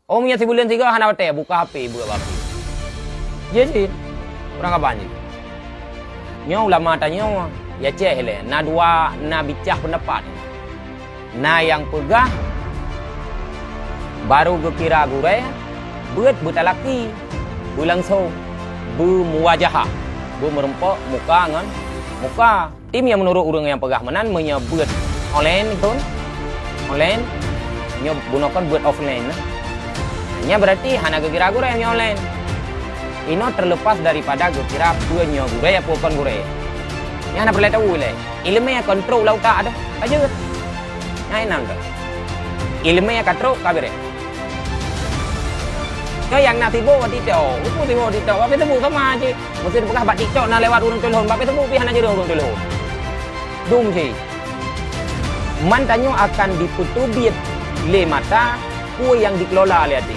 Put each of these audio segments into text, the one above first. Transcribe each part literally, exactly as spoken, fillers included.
Oh, meunyoe sibuleuen sigoe hana watèe, buka H P, beuet bak H P. Jih cit. Ureueng abang jih. Nyoe ulama tanyoe, ya ceh lé, na dua, na bicah peundapat. Na nyang peugah, barô geukira gurèe, beuet beutalaki, beulangsong, beumuwajahah, beumeurumpok muka ngon muka. Tapi meunurot ureueng nyang peugah meunan, meunyoe beuet online kon, online, nyoe bunoe kon beuet offline nah. Nyan berarti hana geukira gurèe meunyoe online. Inoe terlepas daripada geukira peue nyoe gurèe, peue kon gurèe. Nyan hana peureulèe tahu lé. Ileumèe kon trok lam utak dah, ka jeuet. Nyan inan tu. Ileumèe ka trok, ka beureh. Keu nyang na sibok bak TikTok, peue sibok TikTok, bak Facebook sama cit. Meuseuti peugah bak TikTok na lewat ureueng teulhon, bak Facebook pih hana jeuet ureueng teulhon. Dum cit. Man tanyoe akan dipeuteubiet lé mata peue nyang dikelola lé até.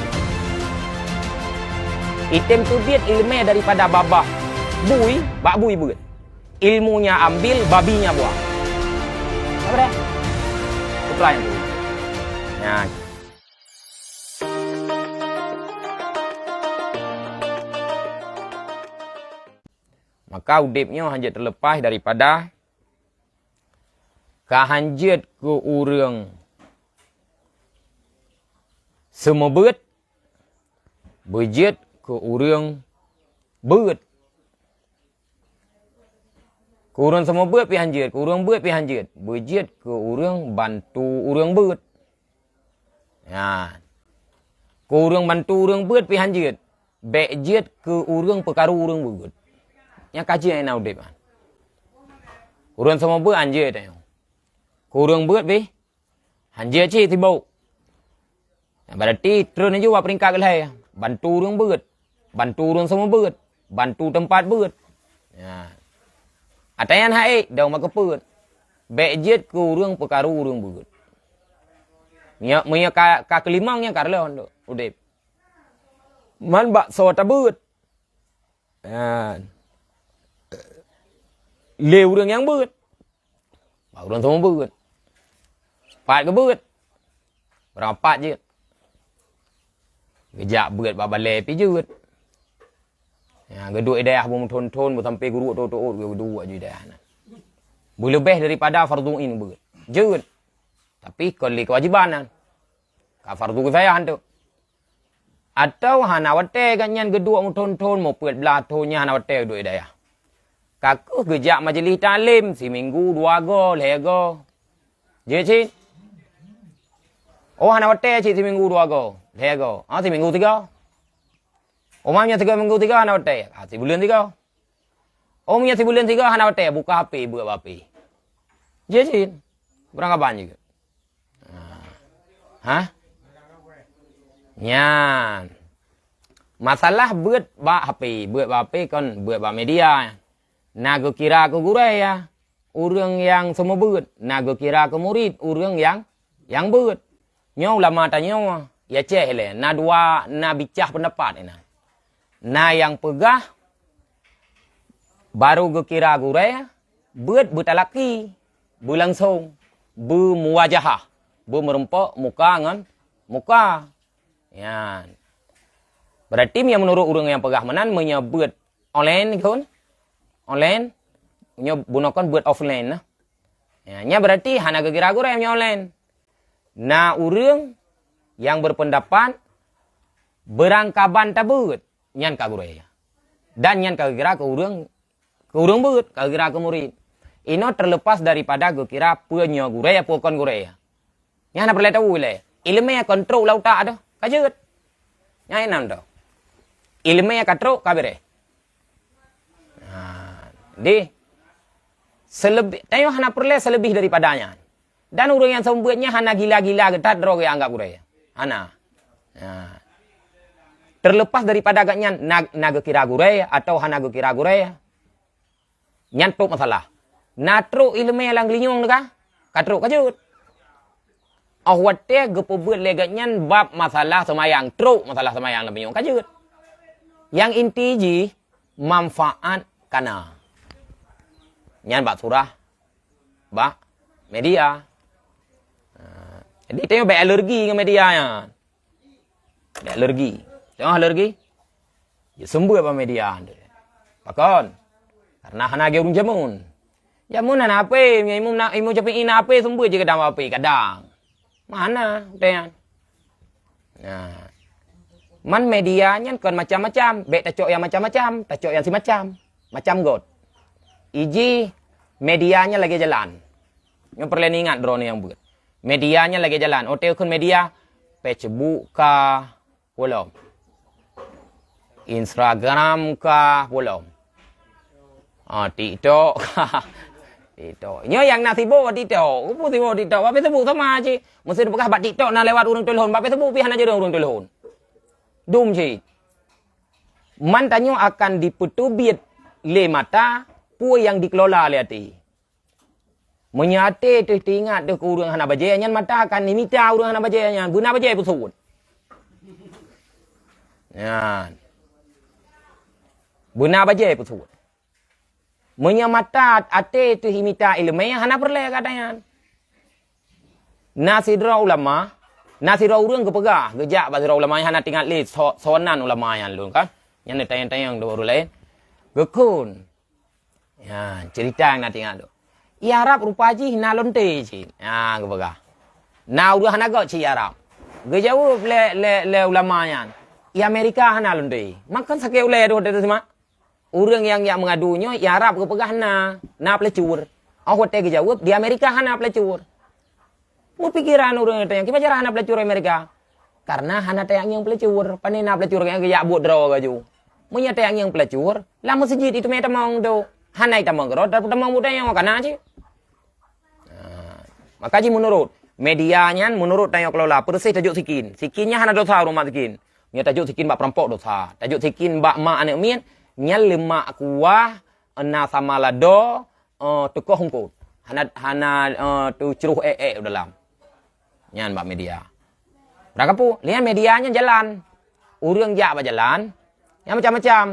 Item teubiet ileumèe daripada babah bui, bak bui beuet. Ilmunya ambil, babinya buang. Apa dah? Putra yang tu. Nyan. Maka udép nyoe hana jeuet teuleupah daripada ka hana jeuet keu ureueng seumeubeuet, beujeuet keu ureueng beuet. Keu ureueng seumeubeuet pih hana jeuet, keu ureueng beuet pih hana jeuet, beujeuet keu ureueng bantu ureueng beuet. Nyan. Keu ureueng bantu ureueng beuet pih hana jeuet, bèk jeuet keu ureueng peukaru ureueng beuet. Nyan ka jeuet na udép nyan. Ureueng seumeubeuet hana jeuet nyoe. Keu ureueng beuet pih hana jeuet cit sibok. Nyan berarti treun laju bak peringkat keulhèe, bantu ureueng beuet, bantu ureueng seumeubeuet, bantu teumpat beuet. Nyan. Ata nyan hak ék, dong bak keupeuet. Bèk jeuet keu ureueng peukaru ureueng beuet. Nyoe, meunyoe ka, ka keulimong nyan ka reuloh udép. Man bak soe tabeuet. Nyan. Lé ureueng nyang beuet. Bak ureueng seumeubeuet. Pat geubeuet. Barang pat jeuet. Geujak beuet bak balèe pih jeuet. Nyan, geuduek di dayah beumeuthon-thon, beusampoe geuruek tôt-tôt, geuduek di dayah nyan. Beuleubeh daripada fardhu ain beuet. Jeuet. Tapi kon lé keuwajéban nyan. Ka fardhu kifayah nyan tu. Atawa hana watèe gobnyan geuduek meuthon-thon, meupeuet blaih thon nyan hana watèe geuduek di dayah. Ka keuh geujak majeulih taklém, siminggu dua goe, lhèe goe. Jeuet cit? Oh, hana watèe cit siminggu dua goe, lhèe goe. Ah, siminggu tiga. Oh, meunyoe tiga minggu tiga hana watèe, ah, sibuleuen tiga. Oh, meunyoe sibuleuen tiga hana watèe, buka H P, beuet bak H P. Jeuet cit? Barang kaban jih. Hah? Nyan. Masalah beuet bak H P, beuet bak H P kon beuet bak media. Na geukira keu gurèe ya, ureueng nyang seumeubeuet, na geukira keu murit, ureueng nyang, nyang beuet. Nyoe ulama tanyoe, ya ceh lé, na dua, na bicah peundapat inan. Na nyang peugah, barô geukira gurèe, beuet beutalaki, beulangsong, beumuwajahah, beumeurumpok muka ngon muka. Nyan. Berarti meunyoe meunurot ureueng nyang peugah meunan, meunyoe beuet online kon, online, nyoe bunoe kon beuet offline nah. Ya, nyan berarti hana geukira gurèe meunyoe online. Na ureueng nyang berpendapat beurangkaban tabeuet, nyan ka gurèe. Dan nyan ka geukira keu ureueng, keu ureueng beuet, ka geukira keu murit. Inoe terlepas daripada geukira peue nyoe gurèe, peue kon gurèe. Nyan hana peureulèe tahu lé. Ileumèe kon trok lam utak dah, ka jeuet. Nyan inan tu. Ileumèe ka trok, ka beureh. Ha, di, selebih, tanyoe hana peureulèe selebih daripada nyan. Dan ureueng nyang seumeubeuet nyan hana gila-gila geutat droe geuanggap gurèe. Hana. Ha. Terlepas daripada gobnyan na, na geukira gurèe atawa hana geukira gurèe, nyan trok masalah. Na trok ileumèe lam geulinyueng teuka, ka trok ka jeuet. Óh watèe geupeubeuet lé gobnyan bab masalah seumayang, trok masalah seumayang lam geulinyueng ka jeuet. Nyang inti jih manfaat ka na. Nyan bak surah, bak media. Ha, jadi tanyoe bèk alergi ngon media nyan. Bèk alergi. Tengok alergi. Jiseumbeuet bak media. Pakon? Karena hana lagèe ureueng jameun. Jameun hana H P, meunyoe Imam na, Imam Syafi'i na H P, seumbeuet jih kadang H P, kadang. Mana, beutôi nyan. Nah. Man media nyan kon macam-macam, bèk tacok nyang macam-macam, tacok nyang simacam. Macam göt. Iji media nyan lagèe jalan. Nyoe peureulèe ingat droeneuh nyang beuet. Media nyan lagèe jalan. Oté kon media, Facebook ka, Peue lom? Instagram kah, peue lom? Ah, TikTok kah? TikTok. Nyoe nyang na sibok bak TikTok. Peue sibok TikTok? Bak Facebook sama cit. Meuseuti peugah bak TikTok na lewat ureueng teulhon. Bak Facebook pih hana jadong ureueng teulhon. Dum cit. Man tanyoe akan dipeuteubiet lé mata peue nyang dikelola lé até. Meunyoe até teuh teuingat teuh keu ureueng hana bajèe, nyan mata akan jimita ureueng hana bajèe nyan. Beuna bajèe peusuet. Nyan. Beuna bajèe peusuet. Meunyoe mata até teuh jimita ileumèe, hana peureulèe gata nyan. Na sidroe ulama, na sidroe ureueng geupeugah, geujak bak sidroe ulama nyang hana teuingat lé so-, soe nan ulama nyan lôn kan. Nyan neutanyong-tanyong dua ureueng laén. Geukheun. Ya, cerita nyang na teuingat tu. I Arab rupa jih na lonte cit. Ha, geupeugah. Na ureueng hana göt cit i Arab. Geujaweueb lé, lé, lé ulama nyan, "I Amerika hana lonte." Maka sakét ulèe tu watèe tu simak. Ureueng nyang jak meungadu nyoe, i Arab geupeugah na, na peulacur. Oh watèe geujaweueb, di Amerika hana peulacur. Meupikiran ureueng nyan, kiban cara hana peulacur Amerika? Karena hana tajak ngieng peulacur. Pane na peulacur nyang geujak buet droe laju. Meunyoe tajak ngieng peulacur, lam meuseujid itu mé tamong tu. Hana tamong keudroe, tapi tamong buet tanyoe kana cit. Nah, maka jih meunurot media nyan, meunurot tanyoe kelola, peureuseh tajok sikin. Sikin nyan hana dosa ureueng mat sikin. Meunyoe tajok sikin bak peurampok dosa. Tajok sikin bak mak aneuk miet, nyan leumak kuah, na sama lado, eh, teukoh eungkôt. Hana, hana, eh, teucroh èk-èk u dalam. Nyan bak media. Barangkapeue, lian media nyan jalan. Ureueng jak bak jalan, nyan macam-macam.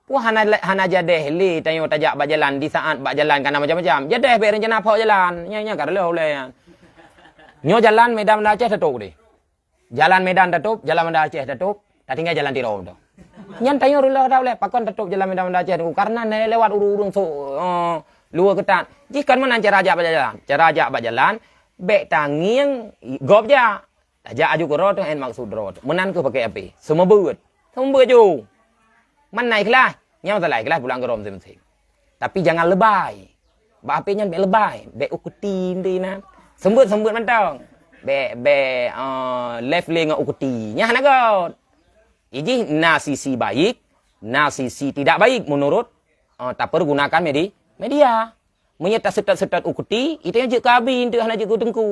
Peue hana, hana jadeh lé tanyoe tajak bak jalan, di saat bak jalan kana macam-macam. Jadeh bèk rencana phok jalan. Nyan, nyan ka reuloh ulèe nyan. Nyoe jalan Medan Banda Aceh tatôp deh. Jalan Medan tatôp, jalan Banda Aceh tatôp, tatinggai jalan Tiro tu. Nyan tanyoe reuloh that ulèe, pakon tatôp jalan Medan Banda Aceh tu? Karena na lewat ureueng-ureueng so, eh, luwa keutat. Jih kan meunan cara jak bak jalan. Cara jak bak jalan, bèk tangieng gob jak. Tajak aju keudroe teuh, nyan maksud droe teuh. Meunan keuh pakai api. Seumeubeuet. Seumeubeuet ju. Man na ikhlas. Nyan masalah ikhlas pulang keudroe maséng-maséng. Tapi jangan lebay. Bak api nyan bèk lebay, bèk ukeuti inti nan. Seumeubeuet-seumeubeuet mantong. Bèk, bèk, eh, live lé ngon ukeuti. Nyan hana göt. Ijih na sisi baik, na sisi tidak baik meunurot, eh, tapeurgunakan medi-, media. Meunyoe taseutôt-seutôt ukeuti, itu nyang jeuet keu abi, enteuk hana jeuet keu teungku.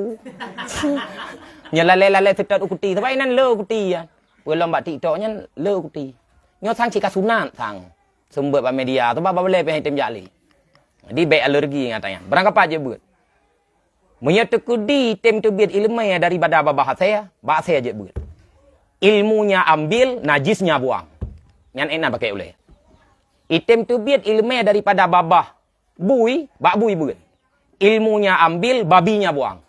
Nyoe lalée-lalée seutôt ukeuti, sabab inan le ukeuti nyan. Peue lom bak TikTok nyan le ukeuti. Nyoe sang cit ka sunat sang. Seumeubeuet bak media, sabab bak balée pih item jak lé. Jadi bèk alergi ngon ata nyan. Barang kapat jeuet beuet. Meunyoe teukeudi item teubiet ileumèe daripada babah asèe, bak asèe jeuet beuet. Ilmunya ambil, najisnya buang. Nyan inan pakai ulèe. Item teubiet ileumèe daripada babah bui, bak bui beuet. Ilmunya ambil, babinya buang.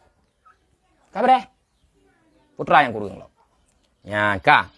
Ka beureh? Putra nyang kureueng lom. Nyan ka.